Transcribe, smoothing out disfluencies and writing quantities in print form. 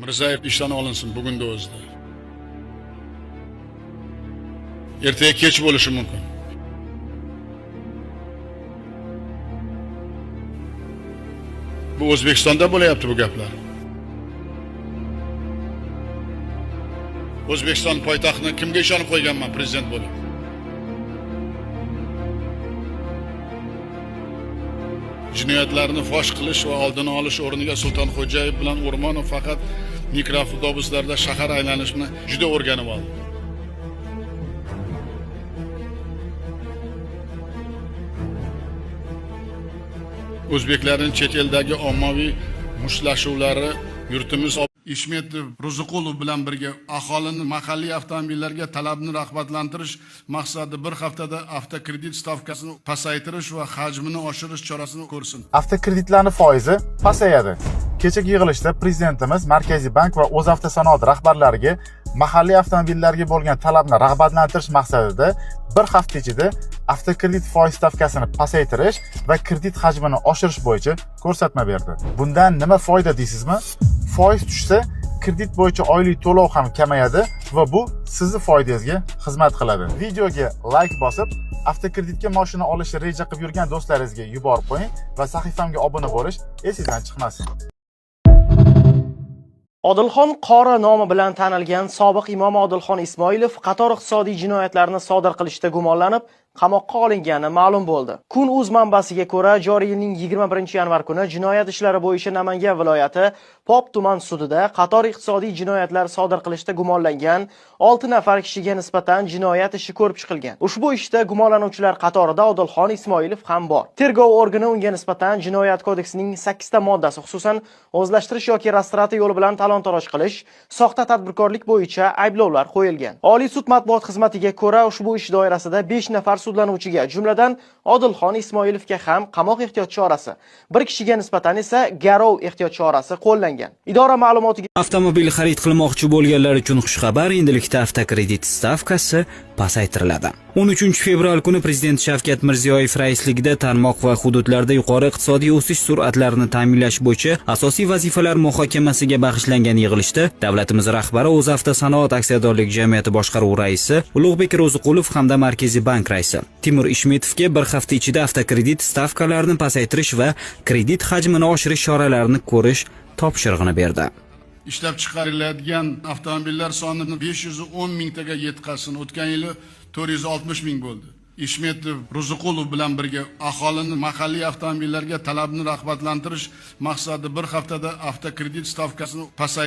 Mirzayev ishdan olinsin bugunda o'zida. Ertaga kech bo'lishi mumkin. Bu O'zbekistonda bo'layapti bu gaplar. O'zbekiston poytaxtini kimga ishonib qo'yganman prezident bo'lib? Jinoyatlarni fosh qilish va oldini olish o'rniga Sultonxo'jayev bilan O'rmonov faqat mikroavtobuslarda shahar aylanishni juda o'rganib oldi. O'zbeklarning chet eldagi ommaviy mushtlashuvlari yurtimiz Ishmetov Ro'ziqulov bilan birga aholini mahalliy avtomobillarga talabni rag'batlantirish maqsadida bir haftada avtokredit stavkasini pasaytirish va hajmini oshirish chorasini ko'rsin. Avtokreditlarning foizi pasayadi. Kechagi yig'ilishda prezidentimiz Markaziy bank va O'zavtosanoat rahbarlariga mahalliy avtomobillarga bo'lgan talabni rag'batlantirish maqsadida bir hafta ichida avtokredit foiz stavkasini pasaytirish va kredit hajmini oshirish bo'yicha ko'rsatma berdi. Bundan nima foyda deysizmi? Foiz tushsa, kredit bo'yicha oylik to'lov ham kamayadi va bu sizni foydangizga xizmat qiladi. Videoga like bosib, avtokreditga mashina olishni reja qilib yurgan do'stlaringizga yuborib qo'ying va sahifamga obuna bo'lish esingizdan chiqmasin. Odilxon Qori nomi bilan tanilgan sobiq imom Odilxon Ismoilov qator iqtisodiy jinoyatlarni sodir qilishda gumonlanib, qamoqqa olingani ma'lum bo'ldi. Kun.uz manbasiga ko'ra, joriy yilning 21-yanvar kuni jinoyat ishlari bo'yicha Namangan viloyati Pop tuman sudida qator iqtisodiy jinoyatlar sodir qilishda gumonlangan 6 nafar kishiga nisbatan jinoyat ishi ko'rib chiqilgan. Ushbu ishda gumonlanuvchilar qatorida Odilxon Ismoilov ham bor. Tergov organi unga nisbatan jinoyat kodeksining 8 ta moddasi, xususan, o'zlashtirish yoki rastrata yo'li bilan talon-taroj qilish, soxta tadbirkorlik bo'yicha ayblovlar qo'yilgan. Oliy sud matbuot xizmatiga ko'ra, ushbu ish doirasida 5 nafar sudlanuvchiga, jumladan Odilxon Ismoilovga ham qamoq ehtiyot chorasi, bir kishiga nisbatan esa garov ehtiyot chorasi qo'llangan. Idora ma'lumotiga Avtomobil xarid qilmoqchi bo'lganlar uchun xushxabar: endilikda avtokredit stavkasi pasaytiriladi. 13 fevral kuni Prezident Shavkat Mirziyoyev raisligida tarmoq va hududlarda yuqori iqtisodiy o'sish sur'atlarini ta'minlash bo'yicha asosiy vazifalar muhokamasiga bag'ishlangan yig'ilishda davlatimiz rahbari O'zavtosanoat aksiyadorlik jamiyati boshqaruvi raisi Ulug'bek Ro'ziqulov hamda Markaziy bank raisi Timur Ishmetovga bir hafta ichida avtokredit stavkalarini pasaytirish va kredit hajmini oshirish choralarini ko'rish topshirig'ini berdi. Ishlab chiqariladigan avtomobillar sonini 510 mingtaga yetkazsin. O'tgan yili 460 ming bo'ldi. Ishmetov Ro'ziqulov bilan birga aholini mahalliy avtomobillarga talabni rag'batlantirish maqsadida bir haftada avtokredit stavkasini pasay